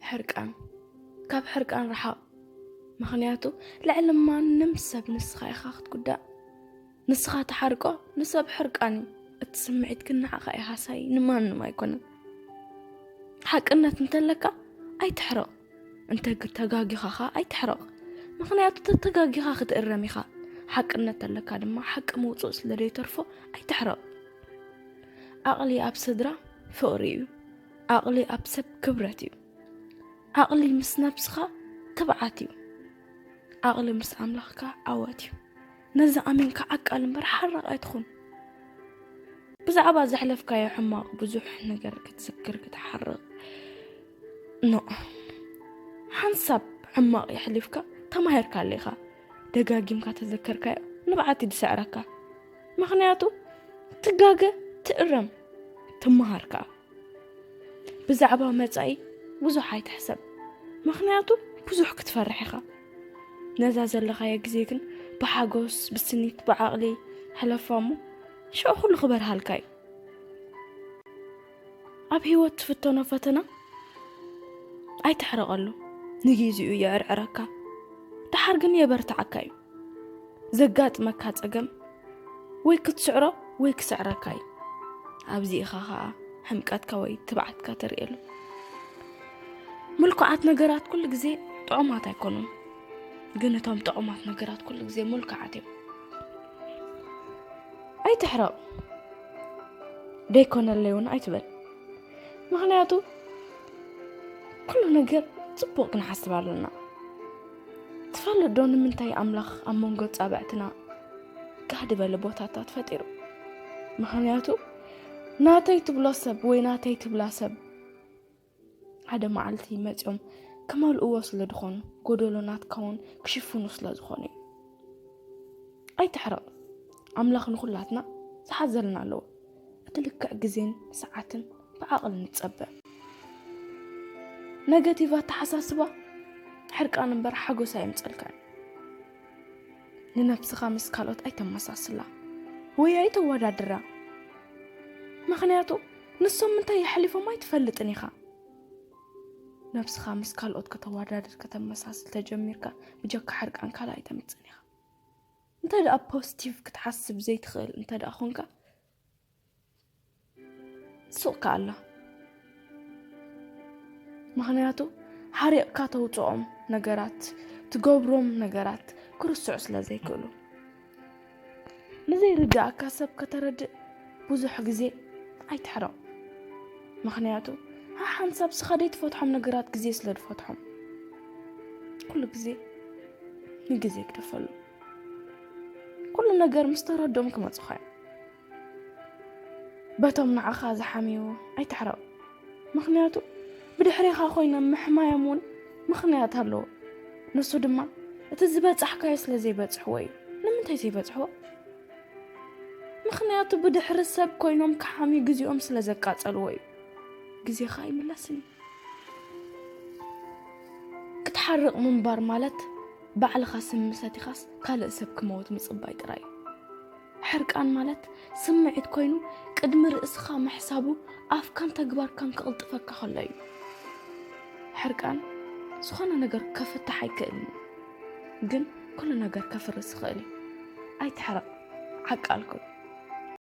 ሕርቃን፣ ካብ ሕርቃን ርሓቕ። ምኽንያቱ ልዕሊ ማንም ሰብ ንስኻ ኢኻ ክትጉዳእ። ንስኻ ትሓርቆ ንሰብ ሕርቃን እዩ። እቲ ስምዒት ግን ንዓኻ እዩ ሃሳይ፣ ንማንም ኣይኮነን። ሓቅነት እንተለካ ኣይትሕረቕ፣ እንተ ተጋጊኻ ኸኣ ኣይትሕረቕ። ምኽንያቱ ተተጋጊኻ ክትእረም ኢኻ። ሓቅነት ተለካ ድማ ሓቂ ምውፅኡ ስለ ዘይተርፎ ኣይትሕረቕ። ዓቕሊ ኣብ ስድራ ፍቕሪ እዩ። ዓቕሊ ኣብ ሰብ ክብረት እዩ። ዓቕሊ ምስ ነብስኻ ትብዓት እዩ። ዓቕሊ ምስ ኣምላኽካ ዓወት እዩ። ነዚ ኣሚንካ ዓቃል እምበር ሓራቕ ኣይትኹን። ብዛዕባ ዘሕለፍካዮ ሕማቕ ብዙሕ ነገር ክትዝክር ክትሓርቕ ኖ። ሓንሳብ ሕማቕ የሕሊፍካ ተማሂርካ ኣለኻ። ደጋጊምካ ተዘከርካዮ ንብዓት እዩ ዝስዕረካ። ምኽንያቱ ትጋገ ትእረም ትመሃር ከኣ። ብዛዕባ መጻኢ ብዙሕ ኣይትሕሰብ፣ ምኽንያቱ ብዙሕ ክትፈርሕ ኢኻ። ነዛ ዘለኻዮ ግዜ ግን ብሓጎስ ብስኒት ብዓቕሊ ሕለፋ እሞ ሽዑ ኩሉ ክበርሃልካ እዩ። ኣብ ህይወት ትፍተኖ ፈተና ኣይትሕረቐሉ። ንጊዜኡ የዕርዕረካ፣ ደሓር ግን የበርትዓካ እዩ። ዘጋጥመካ ጸገም ወይ ክትስዕሮ ወይ ክስዕረካ እዩ። ኣብዚ ኢኻ ኸኣ ሕምቀትካ ወይ ትብዓትካ ተርእየሉ። ምልኩዓት ነገራት ኩሉ ግዜ ጥዑማት ኣይኮኑን፣ ግን እቶም ጥዑማት ነገራት ኩሉ ግዜ ምልኩዓት እዮም። ኣይትሕረቕ፣ ደይኮነለይ እውን ኣይትበል። ምኽንያቱ ኩሉ ነገር ጽቡቕ ክንሓስብ ኣለና። ትፈልጥ ዶ ንምንታይ ኣምላኽ ኣብ መንጎ ጻብዕትና ጋህ ዝበለ ቦታታት ፈጢሩ? ምኽንያቱ ናተይ ትብሎ ሰብ ወይ ናተይ ትብላ ሰብ ሓደ መዓልቲ መጺኦም ክመልእዎ ስለ ዝኾኑ፣ ጎደሎ ናትካ እውን ክሽፍኑ ስለ ዝኾኑ እዩ። ኣይትሕረቕ፣ ኣምላኽ ንኹላትና ዝሓዘልና ኣለዎ። እቲ ልክዕ ግዜን ሰዓትን ብዓቕሊ ንጸበ። ነገቲቭ ኣተሓሳስባ ሕርቃን እምበር ሓጎስ ኣየምጸልካን። ንነብስኻ ምስ ካልኦት ኣይተመሳስላ ወይ ኣይተወዳድራ። ምኽንያቱ ንሶም እንታይ የሕሊፎም ኣይትፈልጥን ኢኻ። ነብስኻ ምስ ካልኦት ከተወዳድር ከተመሳስል ተጀሚርካ ብጀካ ሕርቃን ካልእ ኣይተምጽን ኢኻ። እንተ ደኣ ፖዚቲቭ ክትሓስብ ዘይትኽእል እንተ ደኣ ኾንካ ሱቕ ከኣላ። ምኽንያቱ ሓሪቕካ ተውፅኦም ነገራት፣ ትገብሮም ነገራት ክርስዑ ስለ ዘይክእሉ። ንዘይርድኣካ ሰብ ከተረድእ ብዙሕ ግዜ ኣይትሕረቕ። ምኽንያቱ ሓሓንሳብ ስኻ ዘይትፈትሖም ነገራት ግዜ ስለ ዝፈትሖም ኩሉ ግዜ ንግዜ ግደፈሉ። ኩሉ ነገር ምስ ተረድኦም ክመፁኻ እዮም። በቶም ንዓኻ ዝሓምዩ ኣይትሕረቕ። ምኽንያቱ ብድሕሬኻ ኮይኖም ምሕማዮም እውን ምኽንያት ኣለዎ። ንሱ ድማ እቲ ዝበጻሕካዮ ስለ ዘይበጽሕዎ እዩ። ንምንታይ ዘይበጽሕዎ? ምኽንያቱ ብድሕሪ ሰብ ኮይኖም ክሓምዩ ግዜኦም ስለ ዘቃጸልዎ እዩ። ግዜኻ ኣይምለስን እዩ። ክትሓርቕ ምንባር ማለት ባዕልኻ ስም ምሰቲኻስ ካልእ ሰብ ክመውት ምጽባይ ጥራይ እዩ። ሕርቃን ማለት ስምዒት ኮይኑ ቅድሚ ርእስኻ ምሕሳቡ ኣፍካን ተግባርካን ክቕልጥፈካ ከሎ እዩ። ሕርቃን ዝኾነ ነገር ከፍትሕ ኣይክእልን እዩ፣ ግን ኩሉ ነገር ከፍርስ ይኽእል እዩ። ኣይትሕረቕ፣ ዓቃል ኩን።